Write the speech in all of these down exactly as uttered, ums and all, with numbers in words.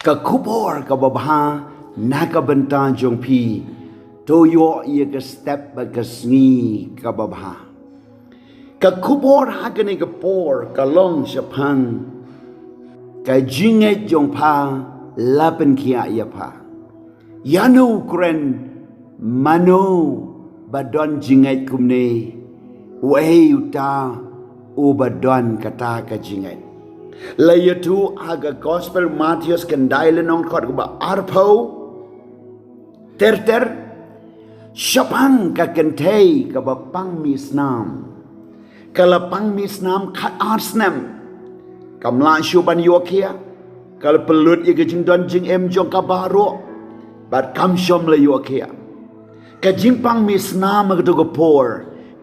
Ka khubor kaba bha na ka bynta jong phi, to ïoh ïa ka step bad ka sngi kaba bha. Ka khubor ha kane ka por ka long shaphang ka jingngeit jong pha la pynkhiah ïa pha. Ïano u kren, mano ba don jingngeit kumne? Uei uta uba don kata ka jingngeit? La ïathuh ha ka Gospel Mathaios khyndai lynnong dkhot kaba arphew ter ter, shaphang ka kynthei kaba pang mih snam. Ka la pang mih snam khat ar snem. Kam lah shuh ban ïoh khiah. Ka la pynlut ïa ka jingdon jingem jong ka baroh, bad kam shym la ïoh khiah. Ka jingpang mih snam ha kato ka por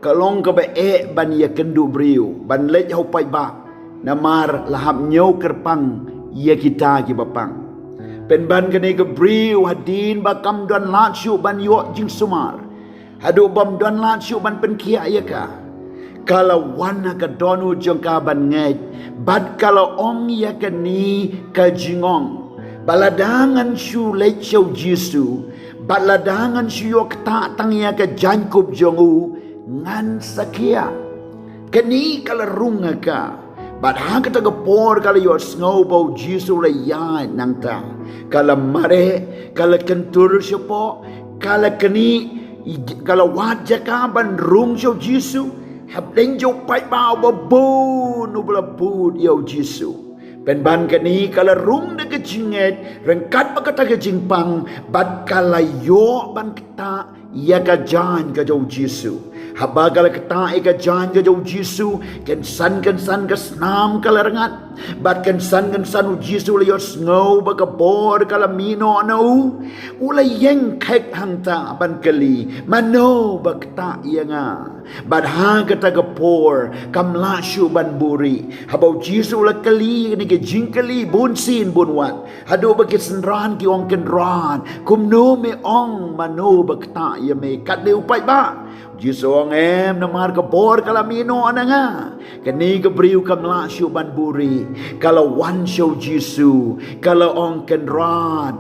ka long kaba eh ban ïakynduh briew, ban leit ha u paidbah, namar la hap ñiew kyrpang ïa kita kiba pang. Pynban kane ka briew hadien ba kam don lad shuh ban ïoh jingsumar, haduh bym don lad shuh ban pynkhiah ïa ka, ka la wan ha ka dohnud jong ka ban ngeit, bad ka la ong ïa kane ka jingong, ba lada ngan shu leit sha u Jisu, bad lada ngan shu ïoh ktah tang ïa ka jaiñkup jong u, ngan sa khiah. Kane ka la rung ha ka. Bad ha kata ka por ka la ïohsngew ba u Jisu la ïaid nangta. Ka la mareh, ka la kyntur shapoh, ka la knieh, ka la wad jaka ban rung sha u Jisu hapdeng jong u paidbah uba bun uba la bud ïa u Jisu. Pynban kane ka la rung da ka jingngeit ryngkat bad kata ka jingpang, bad ka la ïoh ban ktah ïa ka jaiñ ka jong u Jisu. Haba ka la ktah ïa ka jaiñ ka jong u Jisu, kynsan kynsan ka snam ka la rngat. Bad kynsan kynsan u Jisu la ïohsngew ba ka bor ka la mih noh na u. U la ïeng kheit hangta ban kylli, mano ba ktah ïa nga? Bad ha kata ka por kam lah shuh ban buhrieh. Haba u Jisu u la kylli kane ka jingkylli bunsien bunwat, haduh ba ki synran ki ong, Kynrad, kumno me ong, mano ba ktah ïa me? Katne u paidbah? U Jisu u ong, em, namar ka bor ka la mih noh na nga. Kane ka briew kam lah shuh ban buhrieh. Ka la wan sha u Jisu, ka la ong, Kynrad,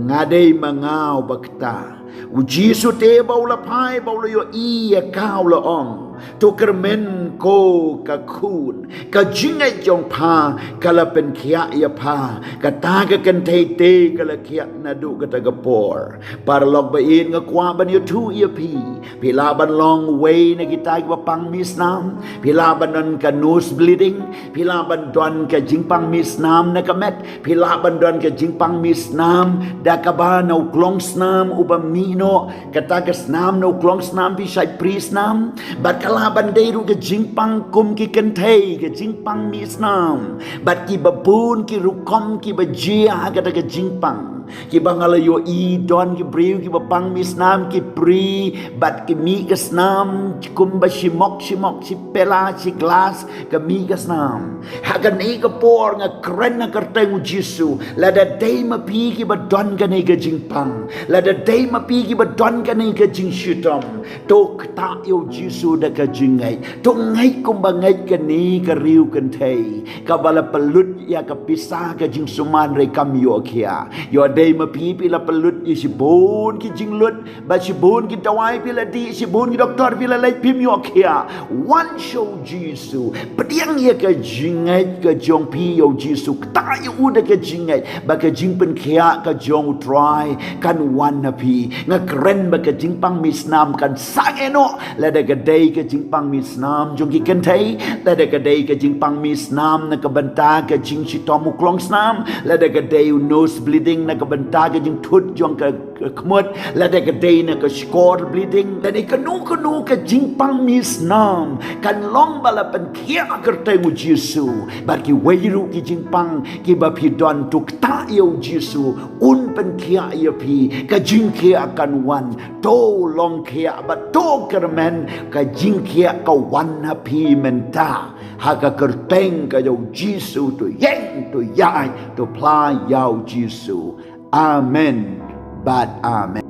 nga dei ma nga uba ktah. U Jisu te ba u la phai, ba u la ïohi ïa ka, u la ong, to kyrmen ko ka khun. Ka jingngeit jong pha ka la pynkhiah ïa pha. Kata ka kynthei te ka la khiah naduh kata ka por. Paralok ba ïeit, nga kwah ban ïathuh ïa phi. Phi lah ban long uwei na kita kiba pang mih snam. Phi lah ban don ka nose bleeding. Phi lah ban don ka jingpang mih snam na ka met. Phi lah ban don ka jingpang mih snam da kaba na u klong snam uba mih noh. Kata ka snam na u klong snam phi shait pri snam. Bad ka lah ban dei ruh ka jingpang kum ki kynthei, ka jingpang mih snam. Bad kiba bun ki rukom kiba jia ha kata ka jingpang. Kiba nga la ïohi don ki briew kiba pang mih snam ki pri, bad ki mih ka snam kumba shi mok shi mok, shi pela, shi glas, ka mih ka snam. Ha kane ka por nga kren ha ka kyrteng u Jisu, lada dei ma phi kiba don kane ka jingpang, lada dei ma phi kiba don kane ka jingshitom, to ktah ïa u Jisu da ka jingngeit. To ngeit kumba ngeit kane ka riew kynthei kaba la pynlut ïa ka pisa ka jingsumar hynrei kam ïoh khiah. Ïoh dei ma phi, phi la pynlut ïa shibun ki jinglut, bad shibun ki dawai phi la dih, shibun ki doktor phi la leit, phim ïoh khiah. Wan sha u Jisu. Pdiang ïa ka jingngeit ka jong phi ïa u Jisu. Ktah ïa u da ka jingngeit. Ba ka jingpynkhiah ka jong u Trai kan wan na phi. Nga kren ba ka jingpang mih snam kan sangeh noh. Lada ka dei ka jingpang mih snam jong ki kynthei, lada ka dei ka jingpang mih snam na ka bynta ka jingshitom u klong snam, lada ka dei u nose bleeding na ka bynta ka jingthut jong ka khmut, lada ka dei na ka shkor bleeding, lada kano kano ka jingpang mih snam, kan long ba la pynkhiah ha ka kyrteng u Jisu. Bad kiwei ruh ki jingpang kiba phi don, to ktah ïa u Jisu, un pynkhiah ïa phi, ka jingkhiah kan wan. To long khiah bad to kyrmen, ka jingkhiah ka wan ha phi mynta. Ha ka kyrteng ka jong u Jisu, to ïeng, to ïaid, to phla ïa u Jisu. Amen bad amen.